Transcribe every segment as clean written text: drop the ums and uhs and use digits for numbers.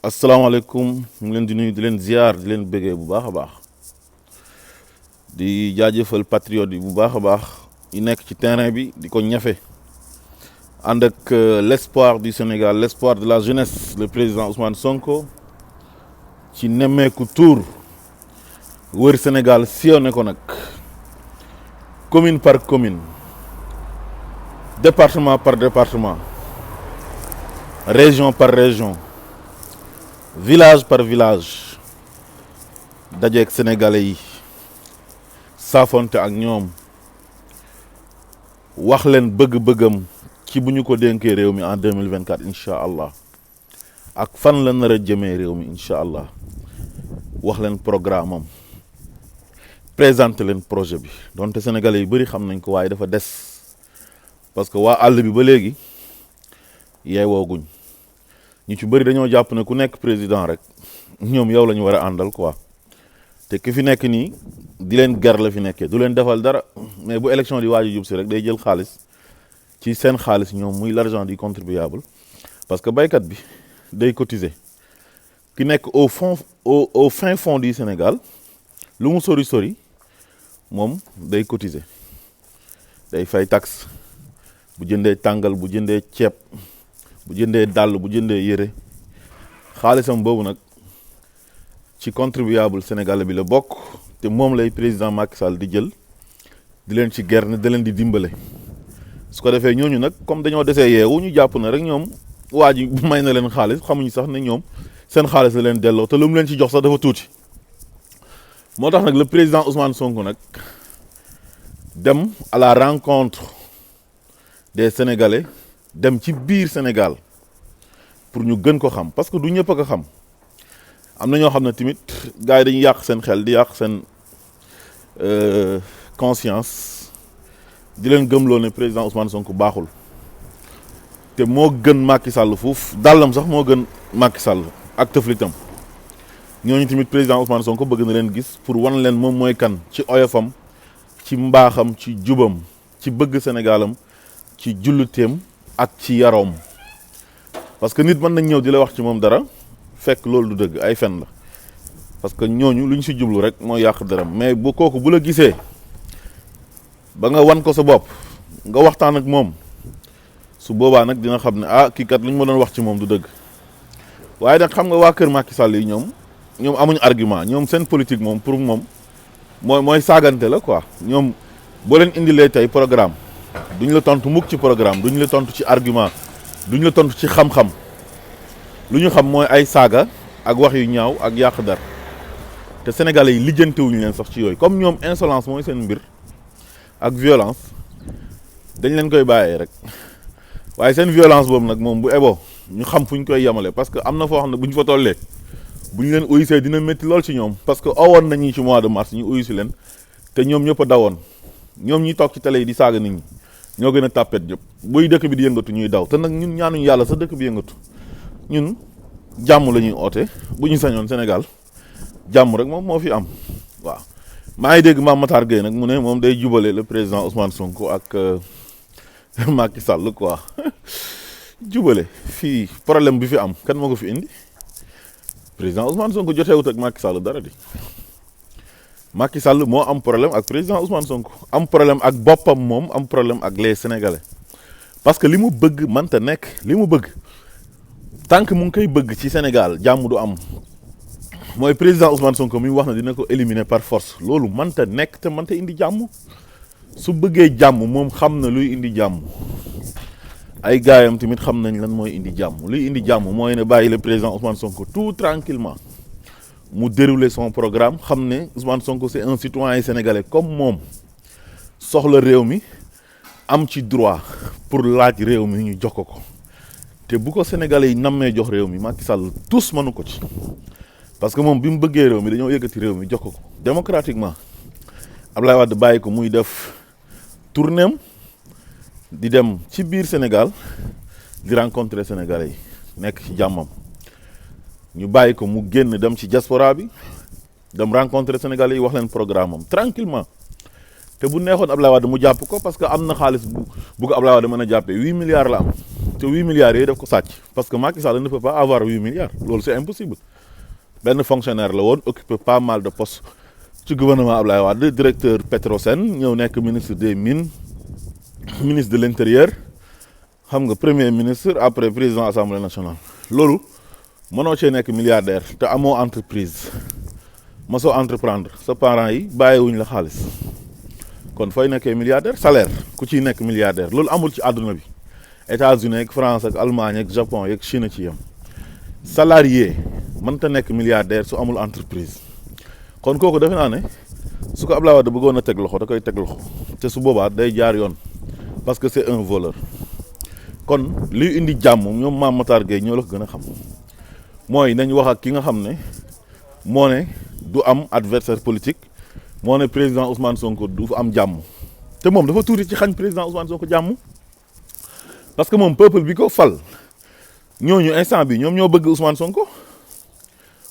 asalaamaaleykum ñu ngi leen di nuyu di leen ziar di leen bëggee bu baax a baax di jaajëfal patriote yi bu baax a baax yi nekk ci terrain bi di ko ñafe ànd ak l'espoir du Sénégal l'espoir de la jeunesse le président Ousmane Sonko ci nemmeeku tour wër Sénégal sillonné ko nag commune par commune département par département région par région village par village dajeek sénégalais yi saafonte ak ñoom wax leen bëgg-bëggam ci bu ñu ko dénkee réew mi en 2024 incha allah ak fan la nar a jëmee réew mi incha allah wax leen programme am présenté leen projet bi donte sénégalais yu bëri xam nañ ko waaye dafa des parce que waa àll bi ba léegi yeewooguñ ñu ci bëri dañoo jàpp ne ku nekk président rek ñoom yow la ñu war a àndal quoi te ki fi nekk nii di leen ger la fi nekkee du leen defal dara mais bu élection di waaju jub si rek day jël xaalis ci seen xaalis ñoom muy l'argent du contribuable parce que baykat bi day cotiser ki nekk au fin fond du Sénégal lu mu sori moom day cotiser day fay taxe bu jëndee tàngal bu jëndee ceeb bu jëndee dàll bu jëndee yére xaalisam boobu nag ci contribuable sénégalais bi la bokk te moom lay président Macky Sall di jël di leen ci gerne da leen di dimbale su ko defee ñooñu nag comme dañoo desee yeewu ñu jàpp na rek ñoom waa ji may na leen xaalis xamuñu sax ne ñoom seen xaalis la leen delloo te lu mu leen ci jox sax dafa tuuti moo tax nag le président Ousmane Sonko nag dem à la rencontre des Sénégalais dem ci biir Sénégal pour ñu gën ko xam parce que du ñëpp a ko xam am na ñoo xam ne tamit gars yi dañuy yàq seen xel di yàq seen conscience di leen gëmloo ne président Ousmane Sonko baaxul te moo gën Macky Sall foofu dàllam sax moo gën Macky Sall ak tëflitam ñooñu tamit président Ousmane Sonko bëgg na leen gis pour wan leen moom mooy kan ci oyofam ci mbaaxam ci jubam ci bëgg Sénégalam ci julluteem ak ci yaroom parce que nit mën nañ ñëw di la wax ci moom dara fekk loolu du dëgg ay fen la parce que ñooñu lu ñu si jublu rek mooy yàq dërëm mais bu kooku bu la gisee ba nga wan ko sa bopp nga waxtaan ak moom su boobaa nag dina xam ne kii kat lu ñu ma doon wax ci moom du dëgg waaye nag xam nga waa kër Macky Sall yi ñoom amuñu argument ñoom seen politique moom pour moom mooy saagante la quoi ñoom boo leen indilee tey programme duñ la tontu mukk ci programme duñ la tontu ci argument duñ la tontu ci xam-xam lu ñu xam mooy ay saaga ak wax yu ñaaw ak yàq dar te sénégalais yi lijjantewuñu leen sax ci yooyu comme ñoom insolence mooy seen mbir ak violence dañ leen koy bàyyee rek waaye seen violence boobu nag moom bu eboo ñu xam fu ñu koy yemale parce que am na foo xam ne bu ñu fa tollee bu ñu leen uyisee dina métti lool ci ñoom parce que owoon nañu ci mois de mars ñu uyisi leen te ñoom ñëpp a dawoon ñoom ñi toog ci télé yi di saaga nit ñi ñoo gën a tàppet jëpp buy dëkk bi di yëngatu ñuy daw te nag ñun ñaanuñu yàlla sa dëkk bi yëngatu ñun jàmm la ñuy oote bu ñu sañoon Sénégal jàmm rek moom moo fi am waaw maa ngi dégg Mame Matar Guye nag mu ne moom day jubale le président Ousmane Sonko ak Macky Sall quoi jubale fii problème bi fi am kan moo ko fi indi président Ousmane Sonko joteewut ak Macky Sall dara di Macky Sall moo am problème ak président Ousmane Sonko am problème ak boppam moom am problème ak les Sénégalais parce que li mu bëgg mënta nekk li mu bëgg tant que mu ngi koy bëgg ci Sénégal jàmm du am mooy président Ousmane Sonko mi wax na dina ko éliminer par force loolu mënta nekk te mënta indi jàmm su bëggee jàmm moom xam na luy indi jàmm ay gaayam tamit xam nañ lan mooy indi jàmm luy indi jàmm mooy ne bàyyi le président Ousmane Sonko tout tranquillement mu dérouler son programme xam ne Ousmane Sonko c'est un citoyen sénégalais comme moom soxla réew mi am ci droit pour laaj réew mi ñu jox ko te bu ko sénégalais yi nammee jox réew mi Macky Sall tous mënu ko ci parce que moom bi mu bëggee réew mi dañoo yëkkati réew mi jox ko démocratiquement Abdallah Wade bàyyi ko muy def tournéem di dem ci biir Sénégal di rencontrer sénégalais yi nekk ci jàmmam ñu bàyyi ko mu génn dem ci diaspora bi dem rencontrer sénégalais yi wax leen programme am tranquillement te bu neexoon Abdallah Wade mu jàpp ko parce que am na xaalis bu ko Abdallah Wade mën a jàppee 8 milliards la am te 8 milliards yooyu daf ko sàcc parce que Macky Sall ne peut pas avoir 8 milliards loolu c'est impossible benn fonctionnaire la woon occupé pas mal de postes ci gouvernement Abdoulaye Wade directeur Petrosen ñëw nekk ministre des mines ministre de l'intérieur xam nga premier ministre après président assemblée nationale loolu mënoo cee nekk milliardaire te amoo entreprise mosoo entreprendre sa parents yi bàyyiwuñ la xaalis kon fooy nekkee milliardaire salaire ku ciy nekk milliardaire loolu amul ci àdduna bi États-Unis ak France ak Allemagne ak Japon ak Chine ci yam salarié mënta nekk milliardaire su amul entreprise kon kooku defe naa ne su ko Abdoulaye Wade bëggoon a teg loxo da koy teg loxo te su boobaa day jaar yoon parce que c'est un voleur kon liy indi jàmm ñoom Mame Matar Guye ñoo la ko gën a xam mooy nañ wax ak ki nga xam ne moo ne du am adversaire politique moo ne président Ousmane Sonko du am jàmm te moom dafa tuuti ci xañ président Ousmane Sonko jàmm parce que moom peuple bi ko fal ñooñu instant bi ñoom ñoo bëgg Ousmane Sonko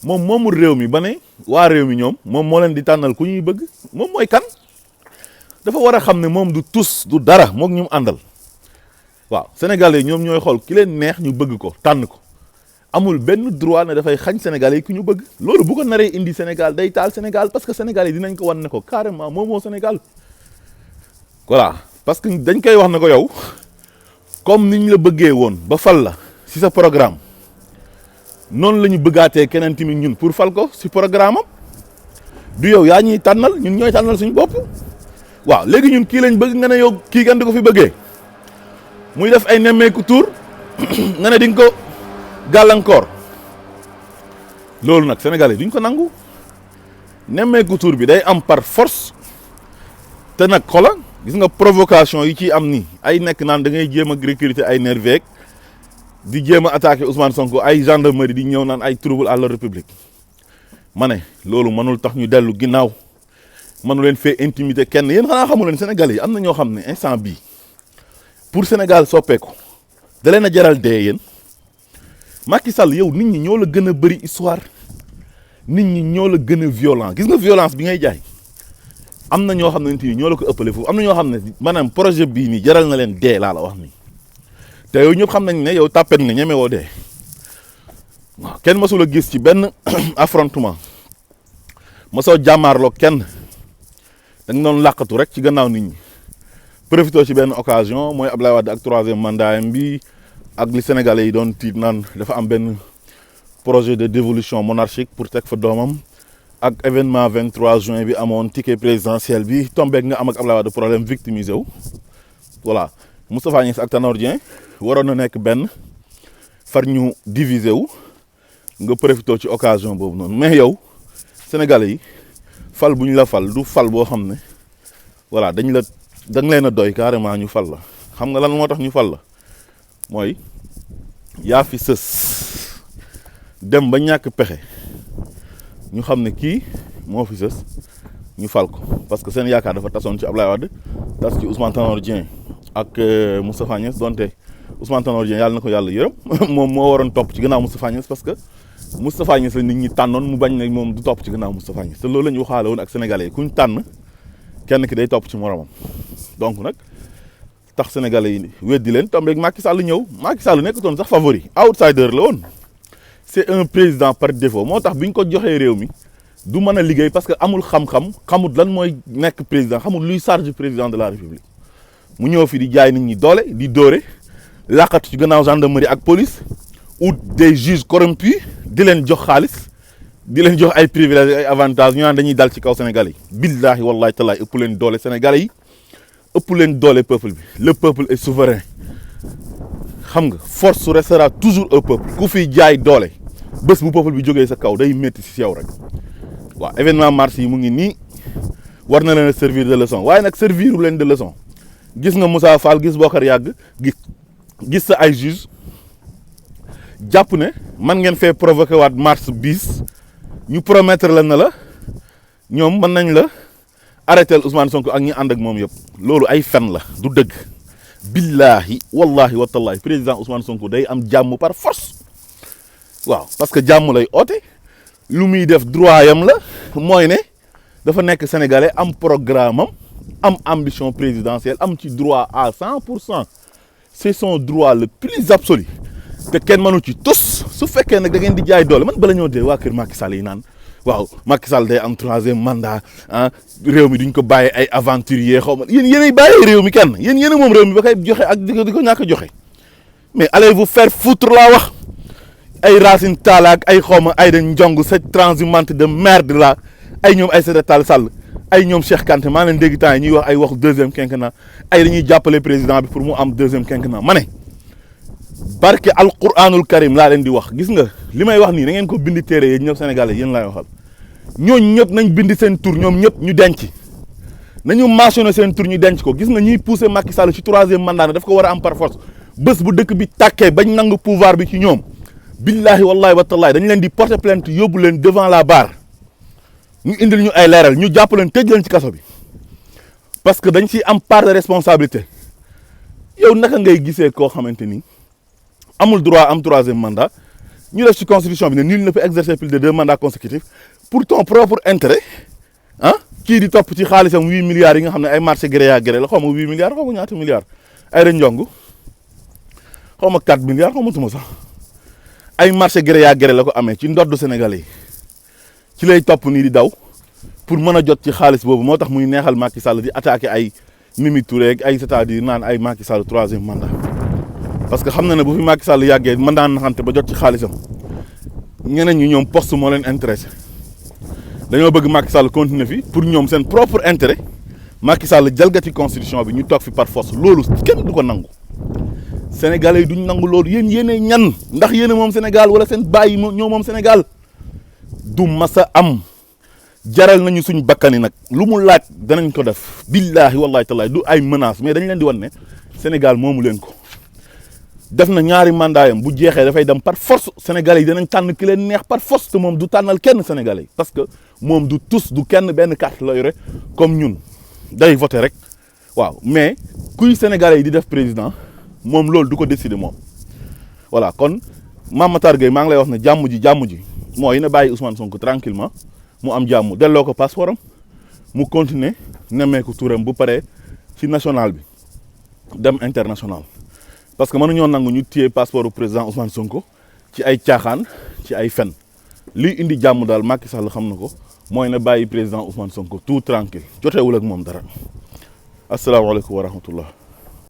moom moomul réew mi ba ne waa réew mi ñoom moom moo leen di tànnal ku ñuy bëgg moom mooy kan dafa war a xam ne moom du tus du dara moog ñu àndal waaw sénégalais ñoom ñooy xool ki leen neex ñu bëgg ko tànn ko amul benn droit ne dafay xañ sénégalais yi ku ñu bëgg loolu bu ko naree indi Sénégal day taal Sénégal parce que sénégalais yi dinañ ko wan ne ko carrément moom moo Sénégal voilà parce que dañ koy wax ne ko yow comme niñ la bëggee woon ba fal la si sa programme noonu la ñu bëggaatee keneen tamit ñun pour fal ko si programme am du yow yaa ñuy tànnal ñun ñooy tànnal suñu bopp waaw léegi ñun kii lañ bëgg nga ne yow kii kenn du ko fi bëggee muy def ay nemmeeku tour nga ne di nga ko gàllankoor loolu nag sénégalais duñ ko nangu nemmeeku tour bi day am par force te nag xola gis nga provocation yi ciy am ni ay nekk naan da ngay jéem a recruter ay nerveux di jéem a attaquer Ousmane Sonko ay gendarmerie di ñëw naan ay trouble à l'ordre public ma ne loolu mënul tax ñu dellu ginnaaw mënu leen fee intimider kenn yéen xanaa xamu leen sénégalais yi am na ñoo xam ne instant bii pour Sénégal soppeeku da leen a jaral dee yéen Macky Sall yow nit ñi ñoo la gën a bëri histoire nit ñi ñoo la gën a violent gis nga violence bi ngay jaay am na ñoo xam ne ñoo la ko ëppale foofu am na ñoo xam ne maanaam projet bii nii jaral na leen dee laa la wax nii te yow ñëpp xam nañ ne yow tàppet nga ñeme woo dee waaw kenn mësul a gis ci benn affrontement mësoo jàmmaarloo kenn da nga doon làqatu rek ci gannaaw nit ñi profité ci benn occasion mooy Abdoulaye Wade ak troisième mandat bi ak li Sénégalais yi doon tiit naan dafa am benn projet de dévolution monarchique pour teg fa doomam ak événement 23 juin bi amoon ticket présidentiel bi tombeek nga am ak Abdoulaye Wade problème victimisé wu voilà Moustapha Niasse ak Tanor Dieng waroon na nekk benn far ñu divisé wu nga profité ci occasion boobu noonu mais yow Sénégalais yi fal bu ñu la fal du fal boo xam ne voilà da nga leen a doy carrément ñu fal la xam nga lan moo tax ñu fal la mooy yaa fi sës dem ba ñàkk pexe ñu xam ne kii moo fi sës ñu fal ko parce que seen yaakaar dafa tasoon ci Abdoulaye Wade tas ci Ousmane Tanor Dieng ak Moustapha Niasse donte Ousmane Tanor Dieng yàlla na ko yàlla yërëm moom moo waroon topp ci gannaaw Moustapha Niasse parce que Moustapha Niasse la nit ñi tànnoon mu bañ ne moom du topp ci gannaaw Moustapha Niasse te loolu la ñu waxaale woon ak sénégalais yi kuñ tànn kenn ki day topp ci moromam donc nag tax sénégalais yi weddi leen tombeeg Macky Sall ñëw Macky Sall nekkatoon sax favori outsider la woon c'est un président par défaut moo tax bi ñu ko joxee réew mi du mën a liggéey parce que amul xam-xam xamut lan mooy nekk président xamul luy charge président de la république mu ñëw fi di jaay nit ñi doole di dóore laqatu ci gannaaw gendarmerie ak police ou des juges corrompus di leen jox xaalis di leen jox ay privilèges ay avantages ñu naan dañuy dal ci kaw Sénégal yi billaahi wallaahi tallaahi ëpp leen doole Sénégalais yi ëpp leen doole peuple bi le peuple est souverain xam nga force restera toujours au peuple ku fi jaay doole bés bu peuple bi jógee sa kaw day métti si yow rek waaw événement mars yi mu ngi nii war na leen a servir de leçon waaye nag serviru leen de leçon gis nga Moussa Fall gis Bokar Yàgg gis sa ay juge jàpp ne man ngeen fee provoqué waat mars bis ñu promettre la na la ñoom mën nañ la arrêté Ousmane Sonko ak ñi ànd ak moom yëpp loolu ay fen la du dëgg billaahi wallahi watallaahi président Ousmane Sonko day am jàmm par force waaw parce que jàmm lay oote lu muy def droit yam la mooy ne dafa nekk sénégalais am programme am ambition présidentielle am ci droit à 100% c'est son droit le plus absolu te kenn mënu ci tus su fekkee nag da ngeen di jaay doole man bala ñoo dee waa kër Macky Sall yi naan waaw Macky Sall day am 3e mandat ah réew mi duñ ko bàyyi ay aventurier xaw ma yéenay bàyyi réew mi kenn yéen moom réew mi ba koy joxe ak di ko ñàkk a joxe mais allez vous faire foutre laa wax ay Racine Talla ak ay xaw ma ay dañ njong cette transhumante de merde là ay ñoom Aïssata Tall Sall ay ñoom Cheikh Kanté maa leen dégg temps yi ñuy wax ay waxu 2e quinquennat ay dañuy jàppale président bi pour mu am 2e quinquennat ma ne barke alquranul karim laa leen di wax gis nga li may wax nii da ngeen ko bindi téere yéen ñëpp sénégalais yéen laay waxal ñooñu ñëpp nañ bindi seen tur ñoom ñëpp ñu denc nañu mentionné seen tur ñu denc ko gis nga ñuy poussé Macky Sall ci 3e mandat ne daf ko war a am par force bés bu dëkk bi tàkkee bañ nangu pouvoir bi ci ñoom billahi wallahi wa tallahi dañ leen di porter plainte yóbbu leen devant la barre ñu indil ñu ay leeral ñu jàpp leen tëj leen ci kaso bi parce que dañ ciy am part de responsabilité yow naka ngay gisee koo xamante ni amul droit am 3e mandat ñu def ci constitution bi ne nul ne peut exercer plus de 2 mandats consécutifs pour ton propre intérêt ah kii di topp ci xaalisam 8 milliards yi nga xam ne ay marché gré à gré la xaw ma 8 milliards xaw ma ñaata milliards ay ren njong xaw ma 4 milliards xaw ma tuma sax ay marché gré à gré la ko amee ci ndoddu Sénégalais yi ci lay topp nii di daw pour mën a jot ci xaalis boobu moo tax muy neexal Macky Sall di attaquer ay Mimi Touré ak ay c'est-à-dire naan ay Macky Sall 3e mandat parce que xam na ne bu fi Macky Sall yàggee mën naa naxante ba jot ci xaalisam ñeneen ñi ñoom poste moo leen intéressé dañoo bëgg Macky Sall continuer fi pour ñoom seen propre intérêt Macky Sall jalgati constitution bi ñu toog fi par force loolu kenn du ko nangu Sénégalais yi duñ nangu loolu yéenay ñan ndax yéen moom Sénégal wala seen bàyyi ñoo moom Sénégal du masa am jaral nañu suñ bakkani nag lu mu laaj danañ ko def billahi wallahi tallahi du ay menace mais dañ leen di wan ne Sénégal moomu leen ko def na 2 mandat yam bu jeexee dafay dem par force Sénégalais yi danañ tànn ki leen neex par force te moom du tànnal kenn Sénégalais yi parce que moom du tous du kenn benn carte la yore comme ñun day voté rek waaw mais kuy Sénégalais yi di def président moom loolu du ko décider moom voilà kon Mame Matar Guye maa ngi lay wax ne jàmm ji mooy na bàyyi Ousmane Sonko tranquillement mu am jàmm delloo ko passeport am mu continuer nemmeeku tuuram bu paree ci national bi dem international parce que mënuñoo nangu ñu téye passeport du président Ousmane Sonko ci ay caaxaan ci ay fen liy indi jàmm daal Macky Sall xam na ko mooy na bàyyi président Ousmane Sonko tout tranquille jotewul ak moom dara asalaamaaleykum wa rahmatullah